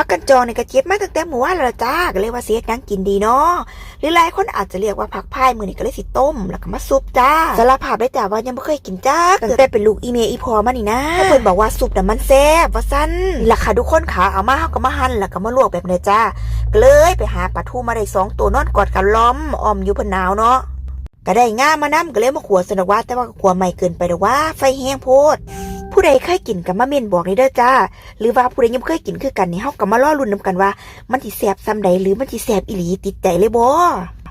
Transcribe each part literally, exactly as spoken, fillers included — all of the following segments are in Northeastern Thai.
ผักกัญจองนี่ก็เก็บมาตั้งแต่มื้อวานแล้วล่ะจ้า ก็เลยว่าสิเฮ็ดหยังกินดีเนาะ หรือหลายคนอาจจะเรียกว่าผักพาย มื้อนี้ก็เลยสิต้ม แล้วก็มาซุปจ้า สารภาพเลยจ้าว่ายังบ่เคยกินจักเทื่อ ตั้งแต่เป็นลูกอีแม่อีพ่อมานี่นะ เพิ่นบอกว่าซุปน่ะมันแซ่บว่าซั่น นี่ล่ะค่ะทุกคนค่ะ เอามาเฮาก็มาหั่น แล้วก็มาลวกแบบนี้จ้า ก็เลยไปหาปลาทูมาได้สองตัวนอนกอดกันล้อมอ้อมอยู่ เพิ่นหนาวเนาะ ก็ได้งามานำ ก็เลยมาขั่วซั่นดอกว่า แต่ว่าก็ขั่วไหม้เกินไปดอกว่า ไฟแฮงโพด ผู้ใดเคยกินก็มาเม้นบอกแหน่เด้อจ้า หรือว่าผู้ใดยังบ่เคยกินคือกันนี่ เฮาก็มารอลุ้นนำกันว่า มันสิแซ่บส่ำใด หรือมันสิแซ่บอีหลีติดใจเลยบ่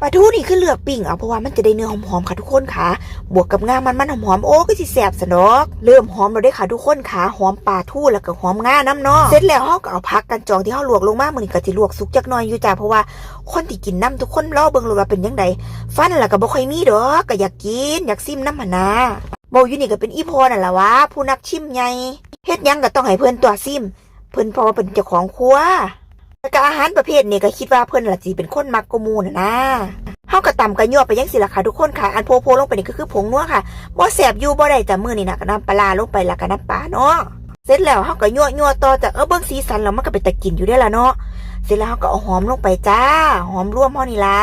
ปลาทูนี่คือเลือกปิ้งเอา เพราะว่ามันจะได้เนื้อหอมๆค่ะทุกคนค่ะ บวกกับงามันๆหอมๆ โอ้ คือสิแซ่บซั่นดอก เริ่มหอมแล้วเด้อค่ะทุกคนค่ะ หอมปลาทูแล้วก็หอมงานำเนาะ เสร็จแล้วเฮาก็เอาผักกัญจองที่เฮาลวกลงมา มื้อนี้ก็สิลวกสุกจักหน่อยอยู่จ้า เพราะว่าคนที่กินนำทุกคนรอเบิ่งโลดว่าเป็นจั่งใด ฟันล่ะก็บ่ค่อยมีดอก ก็อยากกิน อยากซิมนำหั่นนะ เว้าอยู่นี่ก็เป็นอีพ่อนั่นล่ะวะ ผู้นักชิมใหญ่ เฮ็ดหยังก็ต้องให้เพิ่นตั๊วซิม เพิ่นเพราะว่าเป็นเจ้าของครัว แล้วก็อาหารประเภทนี้ก็คิดว่าเพิ่นล่ะสิเป็นคนมักกว่าหมู่น่ะนะ เฮาก็ตำก็ยั่วไปจั่งซี้ล่ะค่ะทุกคนค่ะ อันโพะๆลงไปนี่ก็คือผงนัวค่ะ บ่แซ่บอยู่บ่ได้จ้ะ มื้อนี้นะ ก็น้ำปลาร้าลงไป แล้วก็น้ำปลาเนาะ เสร็จแล้วเฮาก็ยั่วๆต่อจ้ะ เออ เบิ่งสีสันแล้วมันก็เป็นตากินอยู่เด้ล่ะเนาะ เสร็จแล้วเฮาก็เอาหอมลงไปจ้า หอมรวมเฮานี่ล่ะ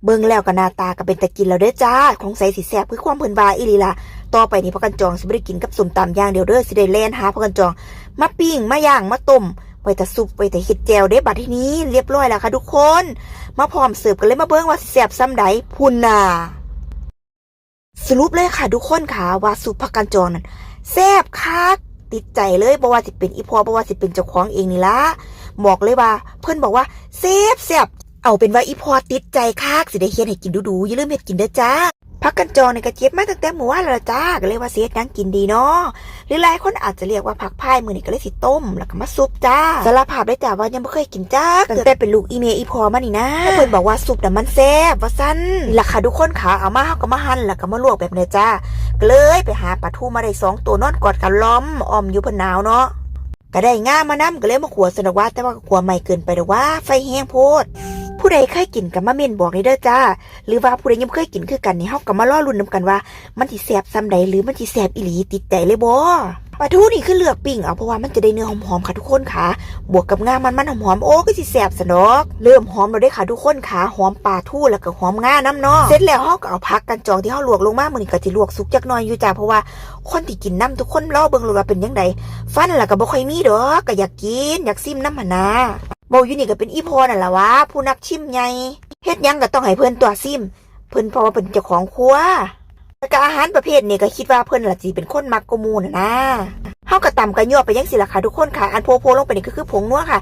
เบิ่งแล้วก็หน้าตาก็เป็นตากินแล้วเด้อจ้า สงสัยสิแซ่บคือความเพิ่นว่าอีหลีล่ะ ต่อไปนี่ผักกัญจองสิบ่ได้กินกับส้มตำอย่างเดียวเด้อ สิได้แล่นหาผักกัญจอง มาปิ้ง มาย่าง มาต้ม ไว้ถ้าซุป ไว้ถ้าเฮ็ดแจ่วเด้ บัดทีนี้เรียบร้อยแล้วค่ะทุกคน มาพร้อมเสิร์ฟกันเลย มาเบิ่งว่าสิแซ่บส่ำใด พุ้นน่ะ สรุปเลยค่ะทุกคนค่ะ ว่าซุปผักกัญจองนั่นแซ่บคัก ติดใจเลย บ่ว่าสิเป็นอีพ่อ บ่ว่าสิเป็นเจ้าของเองนี่ล่ะ บอกเลยว่า เพิ่นบอกว่าแซ่บแซ่บ เอาเป็นว่าอีพ่อติดใจคัก สิได้เฮ็ดให้กินดูๆ อย่าลืมเฮ็ดกินเด้อจ้า ผักกัญจองนี่ก็เก็บมาตั้งแต่มื้อวานแล้วล่ะจ้า ก็เลยว่าสิเฮ็ดหยังกินดีเนาะ หรือหลายคนอาจจะเรียกว่าผักพาย มื้อนี้ก็เลยสิต้ม แล้วก็มาซุปจ้า สารภาพเลยจ้าว่ายังบ่เคยกินจักเทื่อ ตั้งแต่เป็นลูกอีแม่อีพ่อมานี่นะ เพิ่นบอกว่าซุปน่ะมันแซ่บว่าซั่น นี่ล่ะค่ะทุกคนค่ะ เอามาเฮาก็มาหั่น แล้วก็มาลวกแบบนี้จ้า ก็เลยไปหาปลาทูมาได้สองตัวนอนกอดกันล้อมอ้อมอยู่ เพิ่นหนาวเนาะ ก็ได้งามานำ ก็เลยมาขั่วซั่นดอกว่า แต่ว่าก็ขั่วไหม้เกินไปดอกว่า ไฟแฮงโพด ผู้ใดเคยกินก็มาเม้นบอกแหน่เด้อจ้า หรือว่าผู้ใดยังบ่เคยกินคือกันนี่ เฮาก็มารอลุ้นนำกันว่า มันสิแซ่บส่ำใด หรือมันสิแซ่บอีหลีติดใจเลยบ่ ปลาทูนี่คือเลือกปิ้งเอา เพราะว่ามันจะได้เนื้อหอมๆค่ะทุกคนค่ะ บวกกับงามันๆหอมๆ โอ้ คือสิแซ่บซั่นดอก เริ่มหอมแล้วเด้อค่ะทุกคนค่ะ หอมปลาทูแล้วก็หอมงานำเนาะ เสร็จแล้วเฮาก็เอาผักกัญจองที่เฮาลวกลงมา มื้อนี้ก็สิลวกสุกจักหน่อยอยู่จ้า เพราะว่าคนที่กินนำทุกคนรอเบิ่งโลดว่าเป็นจั่งใด ฟันล่ะก็บ่ค่อยมีดอก ก็อยากกิน อยากซิมนำหั่นนะ เว้าอยู่นี่ก็เป็นอีพ่อนั่นล่ะวะ ผู้นักชิมใหญ่ เฮ็ดหยังก็ต้องให้เพิ่นตั๊วซิม เพิ่นเพราะว่าเป็นเจ้าของครัว แล้วก็อาหารประเภทนี้ก็คิดว่าเพิ่นล่ะสิเป็นคนมักกว่าหมู่น่ะนะ เฮาก็ตำก็ยั่วไปจั่งซี้ล่ะค่ะทุกคนค่ะ อันโพะๆลงไปนี่ก็คือผงนัวค่ะ